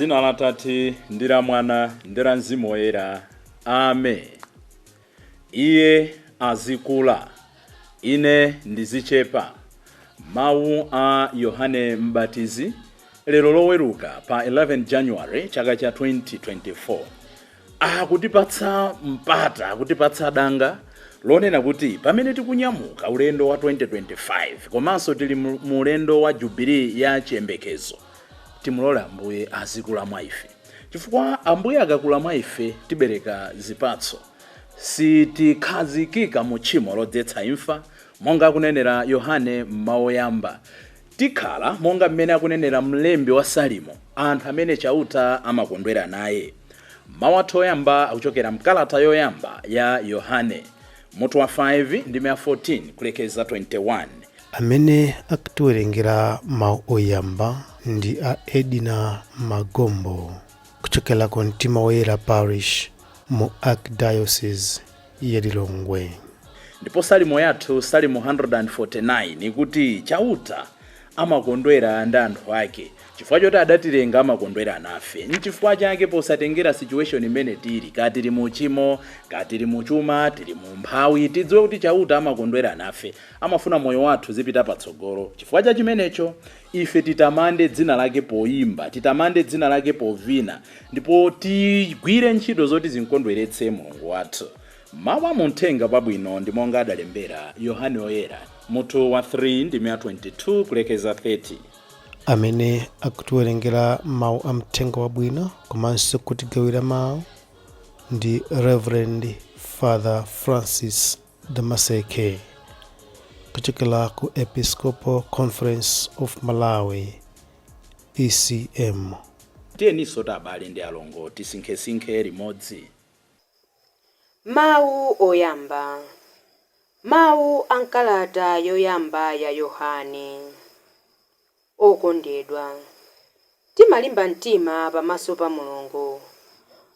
Dzina la Tate ndi la Mwana ndi la Mzimu Woyera. Amen. Iye azikula, ine ndizichepa. Mawu a Yohane Mbatizi lero Loweruka pa 11 January chaka cha 2024 akutipatsa mpata, akutipatsa danga lonena kuti pamene tikunyamuka ulendo wa 2025 komanso tili mu ulendo wa jubilee ya chiyembekezo, timulole Ambuye azikula mwa ife, chifukwa Ambuye akakula mwa ife tibereka zipatso, sitikhazikika mu tchimo lodzetsa imfa monga akunenera Yohane m'mawu oyamba. Tikhala monga mmene akunenera mlembi wa Salimo, anthu amene Chauta amakondwera naye. Mawu athu oyamba akuchokera mkalata yoyamba ya Yohane, mutu wa 5 ndime ya 14 kulekeza 21. Amene akutiwerengera mawu oyamba ndi a Edina Magombo kuchokera ku Mtima Woyera Parish mu Archdiocese ya Lilongwe. Ndipo salimo yathu, Salimo 149, ikuti Chauta amakondwera ndi anthu ake. Chifukwa choti adatilenga, amakondwera nafe. Nchifukwa chake posatengera situation imene tili, kaya tili mu uchimo, kaya tili mu chuma, tili mu mphawi, tidziwe kuti Chauta amakondwera nafe, amafuna moyo wathu zipita patsogolo. Chifukwa cha chimenecho ife titamande dzina lake poyimba, titamande dzina lake povina, ndipo tigwire ntchito zoti zinkondweretse Mulungu wathu. Mawu a muthenga wabwino ndi monga adalembera Yohane Oyera, mutu wa 3 ndime ya 22 kulekeza 30. Amene akutiwerengera mawu a mthenga wabwino komanso kutigawira mawu ndi Reverend Father Francis Damaseke kuchokera ku Episcopal Conference of Malawi, ECM. Tiyeninso abale ndi alongo tisinkhesinkhe limodzi. Mawu oyamba, mawu a mkalata yoyamba ya Yohane. Okondedwa, timalimba mtima pamaso pa Mulungu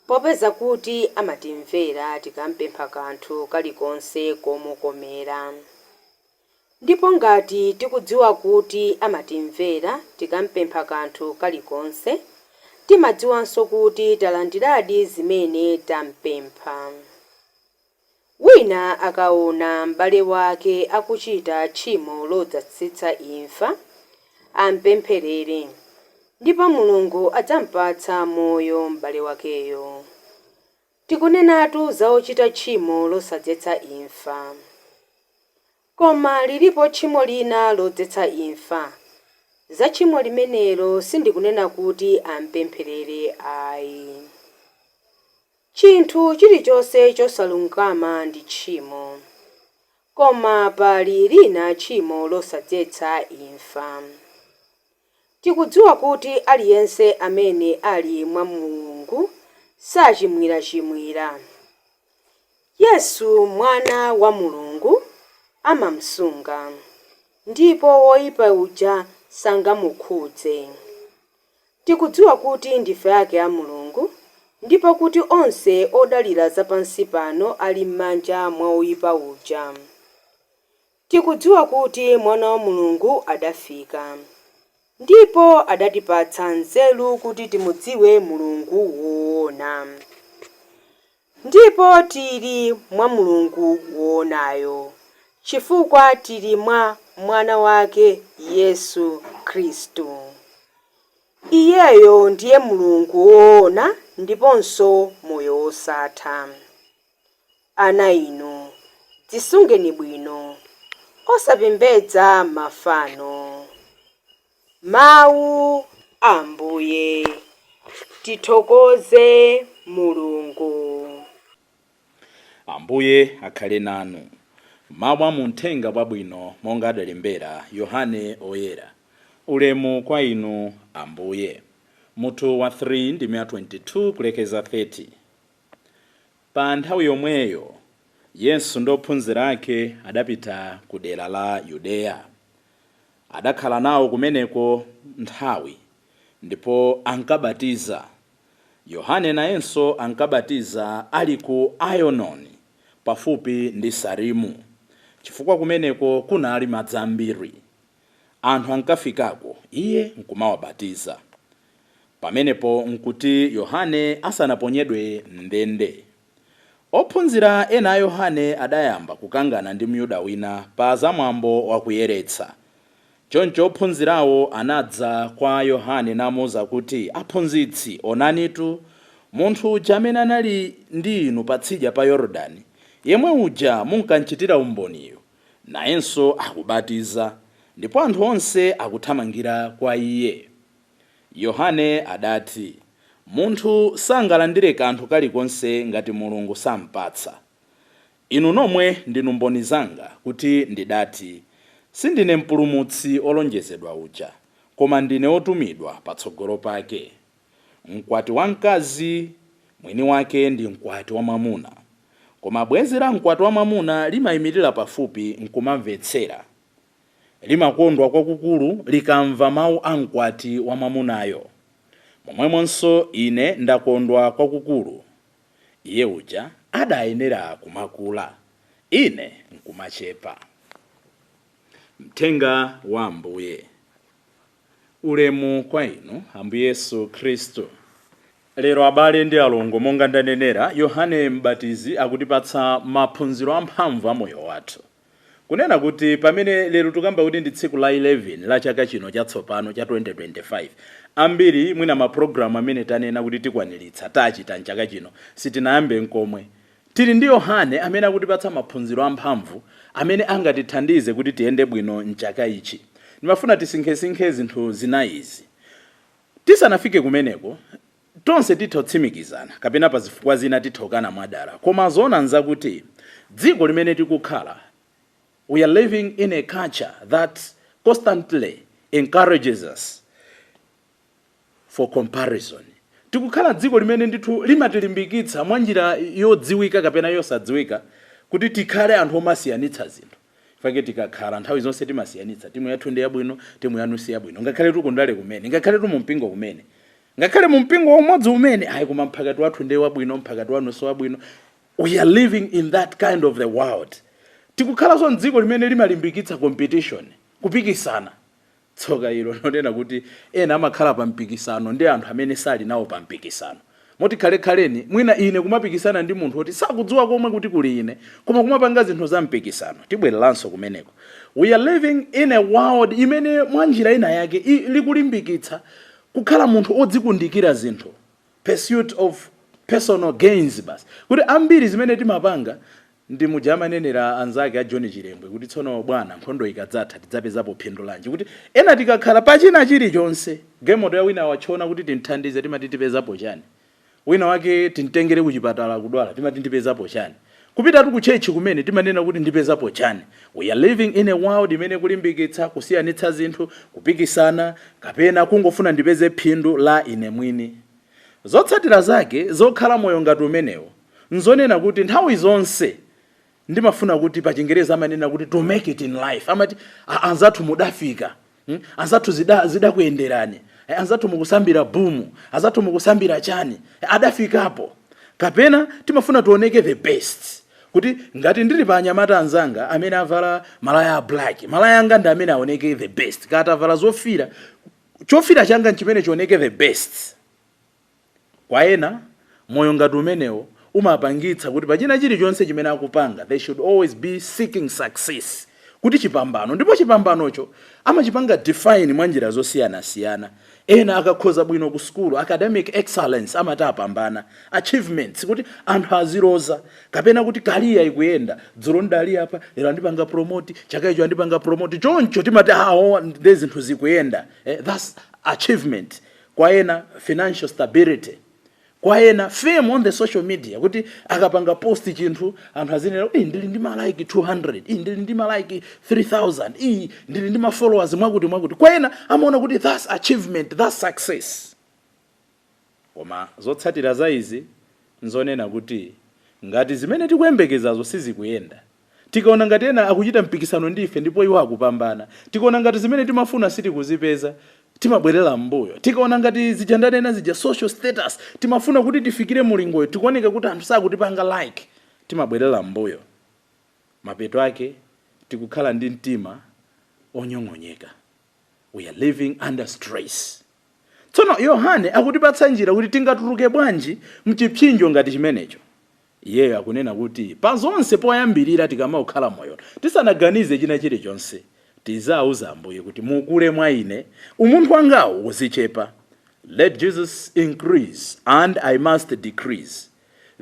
popeza kuti amatimvera tikampempha kanthu kalikonse komukomera. Ndipo ngati tikudziwa kuti amatimvera tikampempha kanthu kalikonse, timadziwanso kuti talandiradi zimene tampempha. Wina akaona m'bale wake akuchita tchimo lodzetsa imfa, ampempherere, ndipo Mulungu adzampatsa moyo m'bale wakeyo. Tikunenatu za ochita tchimo losadzetsa imfa. Koma lilipo tchimo lina lodzetsa imfa. Za tchimo limenelo sindikunena kuti ampempherere ayi. Chinthu chilichonse chosalungama ndi tchimo, koma pali lina tchimo losadzetsa imfa. Tikudziwa kuti aliyense amene ali mwa Mulungu sachimwirachimwira. Yesu Mwana wa Mulungu amamsunga, ndipo woyipa uja sangamukhudze. Tikudziwa kuti ndife ake a Mulungu, ndipo kuti onse odalira zapansi pano ali m'manja mwa woyipa uja. Tikudziwa kuti Mwana wa Mulungu adafika, ndipo adatipatsa nzeru kuti timudziwe Mulungu woona. Ndipo tili mwa Mulungu woonayo, chifukwa tili mwa Mwana wake Yesu Khristu. Iyeyo ndiye Mulungu woona ndiponso moyo wosatha. Ana inu, dzisungeni bwino, osapembedza mafano. Mawu a Ambuye. Tithokoze Mulungu. Ambuye akhale nanu. Mawu a muthenga wabwino monga adalembera Yohane Oyera. Ulemu kwa inu, Ambuye. Mutu wa 3 ndime ya 22 kulekeza 30. Pa nthawi yomweyo Yesu ndi ophunzira ake adapita ku dera la Yudeya. Adakhala nawo kumeneko nthawi ndipo ankabatiza. Yohane nayenso ankabatiza ali ku Ayononi pafupi ndi Salimu, chifukwa kumeneko kunali madzi ambiri. Anthu ankafikako, iye nkumawabatiza. Pamenepo nkuti Yohane asanaponyedwe m'ndende. Ophunzira ena a Yohane adayamba kukangana ndi Myuda wina pa zamwambo wakuyeretsa. Choncho ophunzirawo anadza kwa Yohane namuwuza kuti, "Aphunzitsi, onanitu, munthu uja amene anali ndi inu patsidya pa Yorodani, yemwe uja munkanchitira umboniyo, nayenso akubatiza, ndipo anthu onse akuthamangira kwa iye." Yohane adati, "Munthu sangalandire kanthu kalikonse ngati Mulungu sampatsa. Inu nomwe ndinu mboni zanga kuti ndidati, sindine mpulumutsi olonjezedwa uja, koma ndine wotumidwa patsogolo pake. Mkwati wamkazi mwini wake ndi mkwati wa mwamuna, koma bwenzi la mkwati wa mwamuna limayimirira pafupi nkumamvetsera. Limakondwa kwakukulu likamva mawu a mkwati wa mwamunayo. Momwemonso ine ndakondwa kwakukulu. Iye uja adayenera kumakula, ine nkumachepa." Mthenga wa Ambuye. Ulemu kwa inu, Ambuye Yesu Khristu. Lero, abale ndi alongo, monga ndanenera, Yohane Mbatizi akutipatsa maphunziro amphamvu a moyo wathu, kunena kuti pamene lero tikamba kuti ndi tsiku la 11 la chaka chino chatsopano cha 2025, ambiri mwina mapulogalamu amene tanena kuti tikwaniritsa tachita mchaka chino sitinayambe nkomwe. Tili ndi Yohane amene akutipatsa maphunziro amphamvu amene angatithandize kuti tiyende bwino mchaka ichi. Ndimafuna tisinkhesinkhe zinthu zinayizi. Tisanafike kumeneko, tonse titha kutsimikizana kapena pa zifukwa zina titha mwadala, koma zoona nzakuti dziko limene tikukhala, we are living in a culture that constantly encourages us for comparison. Tikukhala dziko limene ndithu limatilimbikitsa mwa njira yodziwika kapena yosadziwika kuti tikhale anthu omasiyanitsa zinthu. Fake tikakhala nthawi zonse timasiyanitsa: timu yathu ndi yabwino, timu yanu si yabwino. Ngakhale tikundale kumene, ngakhale tu mumpingo kumene, ngakhale mumpingo umodzi umene, ayi, koma mphakati wathu ndiye wabwino, mphakati wanu si wabwino. We are living in that kind of the world. Tikukhalanso mdziko limene limalimbikitsa competition, kupikisana. Tsoka ilo lonena kuti ena amakhala pa mpikisano ndi anthu amene sali nawo pa mpikisano, moti khalekhaleni mwina ine kumapikisana ndi munthu woti sakudziwa komwe kuti kuli ine, koma kumapanga zinthu za mpikisano. Tibwereranso kumeneko. We are living in a world imene mwa njira ina yake likulimbikitsa kukhala munthu odzikundikira zinthu, pursuit of personal gains basi, kuti ambiri zimene timapanga ndi muja amanenera anzake a John Chilembwe kuti, "Tsono bwana, nkhondo ikadzatha tidzapezapo phindu lanji?" Kuti ena tikakhala pachina chilichonse, galimoto ya wina wachona kuti timthandize, timati tipezapo chani? Wina wake timtengere kuchipatala kudwala, timati ndipezapo chani? Kupitatu ku church kumene, timanena kuti ndipezapo chani? We are living in a world imene kulimbikitsa kusiyanitsa zinthu, kupikisana, kapena kungofuna ndipeze phindu la ine mwini. Zotsatira zake zokhala moyo ngati umenewo nzonena kuti nthawi zonse ndimafuna kuti, pa Chingereza amanena kuti to make it in life. Amati, "Anzathu mudafika, Anzathu zidakuyenderani. Anzathu mukusambira bumu, anzathu mukusambira chani." Adafikapo. Kapena timafuna tioneke the best, kuti ngati ndili pa anyamata anzanga amene avala malaya a black, malaya anga ndi amene aoneke the best. Kati avala zofira, chofira changa nchimene chioneke the best. Kwa ena, moyo ngati umenewo umapangitsa kuti pachina chilichonse chimene akupanga, they should always be seeking success, kuti chipambano. Ndipo chipambanocho amachipanga define mwa njira zosiyanasiyana. Ena akakhoza bwino ku sukulu, academic excellence, amati apambana, achievements, kuti anthu aziloza, kapena kuti career ikuyenda, dzulo ndali apa, lero andipanga promote, chaka icho andipanga promote, choncho timati awo ndi zinthu zikuyenda. That's achievement. Kwa ena, financial stability. Kwa ena, fame on the social media, kuti akapanga post chinthu anthu azinena, "Ii, ndili ndi ma like 200. Ii, ndili ndi ma like 3000. Ii, ndili ndi ma followers mwakuti mwakuti." Kwa ena amaona kuti that's achievement, that's success. Koma zotsatira za izi nzonena kuti ngati zimene tikuyembekezazo sizikuyenda, tikaona ngati ena akuchita mpikisano ndi ife ndipo iwo akupambana, tikaona ngati zimene timafuna sitikuzipeza, timabwerera m'mbuyo. Tikaona ngati zija ndanena zija, social status, timafuna kuti tifikire mulingoyo, tikuoneka kuti anthu sakutipanga like, timabwerera m'mbuyo. Mapeto ake tikukhala ndi mtima onyong'onyeka. We are living under stress. Tsono Yohane akutipatsa njira kuti tingatuluke bwanji mchipsinjo ngati chimenecho. Iyeyo akunena kuti pa zonse, poyambirira, tikamakhala moyo tisanaganize china chilichonse, tizauza Ambuye kuti mukule mwa ine, umunthu wangawo uzichepa. Let Jesus increase and I must decrease.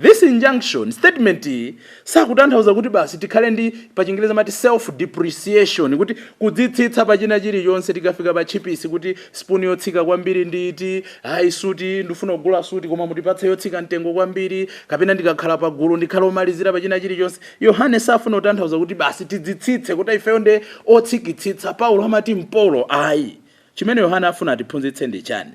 This injunction statement iyi sakutanthauza kuti basi tikhale ndi, pa Chingereza mati self depreciation, kuti kudzitsitsa pa china chilichonse. Tikafika pa tchipisi, kuti spoon yotsika kwambiri nditi, ayi, suti ndifuna kugula suti koma mutipatse yotsika mtengo kwambiri, kapena ndikakhala pa gulu ndikhala omalizira pa china chilichonse. Yohane safuna kutanthauza kuti basi tidzitsitse, kuti ifeyo nde otsikitsitsa, Paulo amati mpolo, ayi. Chimene Yohane afuna atiphunzitse ndi chani?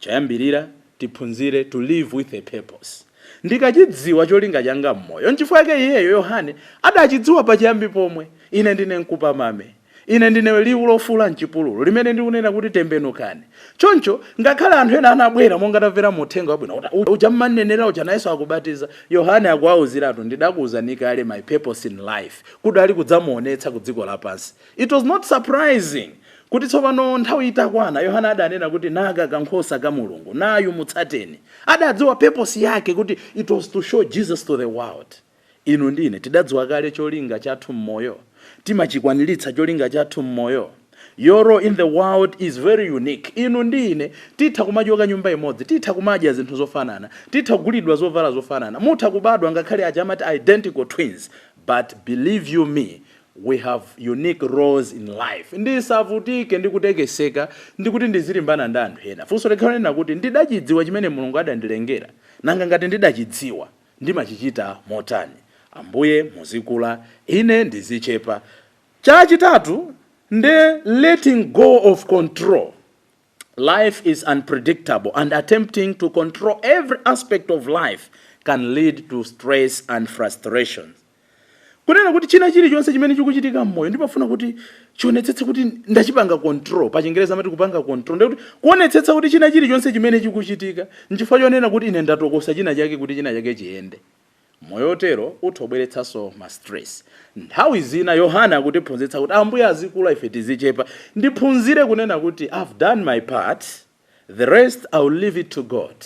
Choyambirira, tiphunzire to live with a purpose. Ndikachidziwa cholinga changa mmoyo, nchifukwa chake iyeyo Yohane adachidziwa pachiyambi pomwe: "Ine ndine mkupamame, ine ndine liwu lofula mchipululu limene ndikunena kuti tembenukani." Choncho ngakhale anthu ena anabwera, monga tamvera mu uthenga wabwino, kuti uja mmanenera uja nayenso akubatiza, Yohane akuwawuziratu: "Ndidakuwuzani kale my purpose in life kudali kudzamuonetsa ku dziko lapansi." It was not surprising kuti tsopano nthawi itakwana, Yohana adanena kuti, "Naka kankhosa ka Mulungu, nayu mutsateni." Adadziwa purpose yake kuti it was to show Jesus to the world. Inu ndine tidadziwa kale cholinga chathu mmoyo? Timachikwaniritsa cholinga chathu mmoyo? Your role in the world is very unique. Inu ndi ine titha kumachoka nyumba imodzi, titha kumadya zinthu zofanana, titha kugulidwa zovala zofanana, mutha kubadwa ngakhale aja amati identical twins, but believe you me, we have unique roles in life. Ndisavutike ndikutekeseka ndikuti ndizilimbana ndi anthu ena. Funso likhala kuti, ndidachidziwa chimene Mulungu adandilengera? Nanga ngati ndidachidziwa, ndimachichita motani? Ambuye muzikula, ine ndizichepa. Chachitatu ndi letting go of control. Life is unpredictable and attempting to control every aspect of life can lead to stress and frustration. Kunena kuti china chilichonse chimene chikuchitika mmoyo ndimafuna kuti chionetsetse kuti ndachipanga control. Pa Chingereza amati kupanga control, ndikuti kuonetsetsa kuti china chilichonse chimene chikuchitika nchifukwa chonena kuti ine ndatokosa china chake kuti china chake chiyende. Moyo otero utha kubweretsanso ma stress nthawi zina. Yohana akutiphunzitsa kuti Ambuye azikula, ife tizichepa. Ndiphunzire kunena kuti I've done my part, the rest I will leave it to God.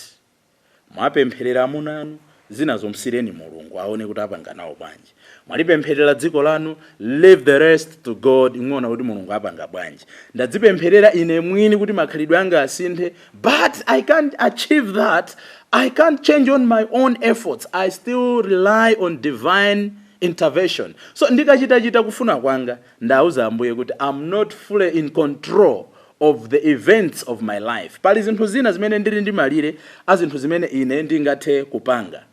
Mwapempherera amuna anu, zina zomsireni Mulungu aone kuti apanga nawo bwanji. Mwalipempherera dziko lanu, leave the rest to God, ng'ona kuti Mulungu apanga bwanji. Ndadzipempherera ine mwini kuti makhalidwe anga asinthe, but I can't achieve that. I can't change on my own efforts. I still rely on divine intervention. So ndikachitachita kufuna kwanga, ndauza Ambuye kuti I'm not fully in control of the events of my life. Pali zinthu zina zimene ndili ndi malire a zinthu zimene ine ndingathe kupanga.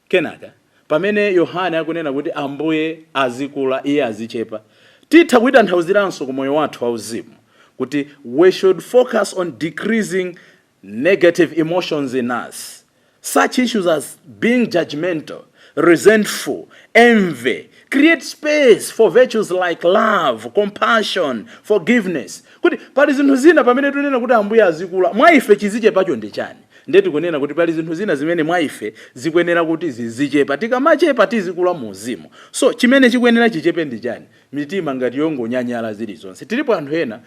Kenaka, pamene Yohane akunena kuti Ambuye azikula, iye azichepa, titha kuyitanthauziranso ku moyo wathu wauzimu kuti we should focus on decreasing negative emotions in us, such issues as being judgmental, resentful, envy. Create space for virtues like love, compassion, forgiveness. Kuti pali zinthu zina pamene tinena kuti Ambuye azikula mwa ife, chizichepacho ndi chani? Ndiye tikunena kuti pali zinthu zina zimene mwa ife zikuyenera kuti zizichepa. Tikamachepa, tizikula muuzimu. So chimene chikuyenera chichepe ndi chani? Mitima ngati yongonyanyala zilizonse. Tilipo anthu ena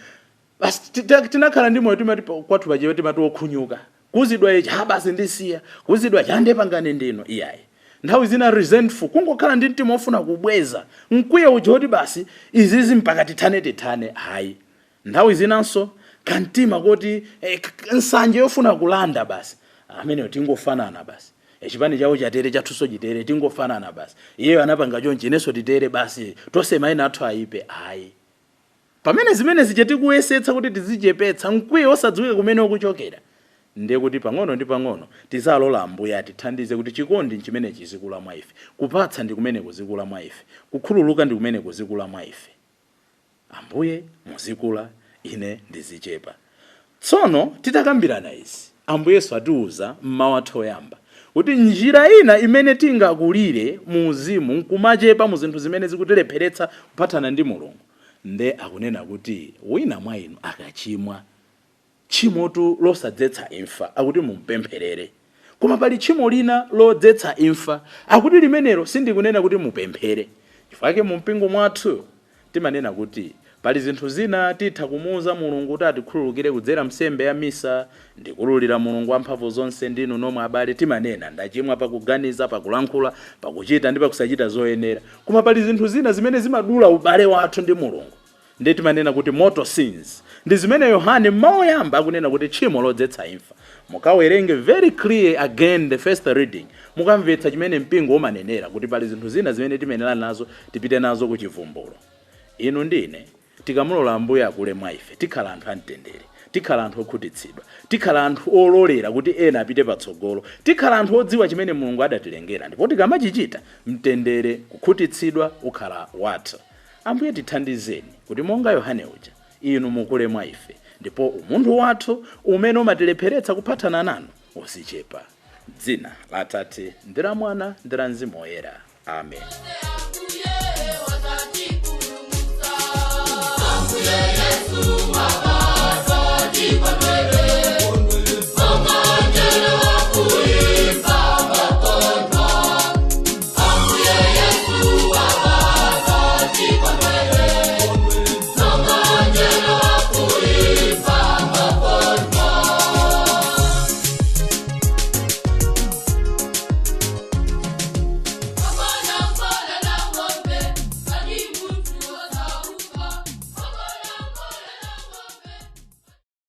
basi tinakhala ndi moyo, timati kwathu pachepa timati okhunyuka. Kuzidwa ichi, ha, basi ndisiya. Kuzidwa chandepangane ndino, iyayi. Nthawi zina resentful, kungokhala ndi mtima ofuna kubweza, mkwiyo uja woti basi izizi mpaka tithane tithane, hayi. Nthawi zinanso kamtima koti nsanje yofuna kulanda basi, ameneyo tingofanana basi, chipani chawo chatere, chathunso chitere, tingofanana basi, iyeyo anapanga chonchi, inenso titere basi, tonse mayina athu ayipe, ayi. Pamene zimene zije tikuyesetsa kuti tizichepetsa mkwiyo osadziwika kumene ukuchokera, ndiye kuti pang'ono ndi pang'ono tizalola Ambuye atithandize kuti chikondi nchimene chizikula mwa ife, kupatsa ndi kumene kuzikula mwa ife, kukhululuka ndi kumene kuzikula mwa ife. Ambuye muzikula, ine ndizichepa. Tsono titakambirana izi, Ambuyesu atiuza mmawu athu oyamba kuti njira ina imene tingakulire mu uzimu nkumachepa mu zinthu zimene zikutilepheretsa kuphatana ndi Mulungu, nde akunena kuti wina mwa inu akachimwa, tchimotu losadzetsa imfa, akuti mumpempherere. Koma pali tchimo lina lodzetsa imfa, akuti limenelo sindikunena kuti mupemphere. Chifukwa mu mpingo mwathu timanena kuti Pali zinthu zina titha kumuwuza Mulungu kuti atikhululukire kudzera msembe ya misa. Ndikululira Mulungu wamphamvu zonse ndinu nomwe abale, timanena ndachimwa pakuganiza, pakulankhula, pakuchita ndi pakusachita zoyenera. Koma pali zinthu zina zimene zimadula ubale wathu ndi Mulungu, ndi timanena kuti mortal sins, ndi zimene Yohane mmawu oyamba akunena kuti tchimo lodzetsa imfa. Mukawerenge very clear again the first reading, mukamvetsa chimene mpingo umanenera kuti pali zinthu zina zimene timenera nazo, tipite nazo ku chivumbulu. Inu ndine tikamulola Ambuye akule mwa ife, tikhala anthu amtendere, tikhala anthu okhutitsidwa, tikhala anthu ololera kuti ena apite patsogolo, tikhala anthu odziwa chimene Mulungu adatilengera, ndipo tikamachichita, mtendere, kukhutitsidwa ukhala wathu. Ambuye tithandizeni kuti monga Yohane uja, inu mukule mwa ife, ndipo umunthu wathu umene umatilepheretsa kuphatana nanu uzichepa. Dzina la Atate ndi la Mwana ndi la Mzimu Woyera, amen. Ambuye.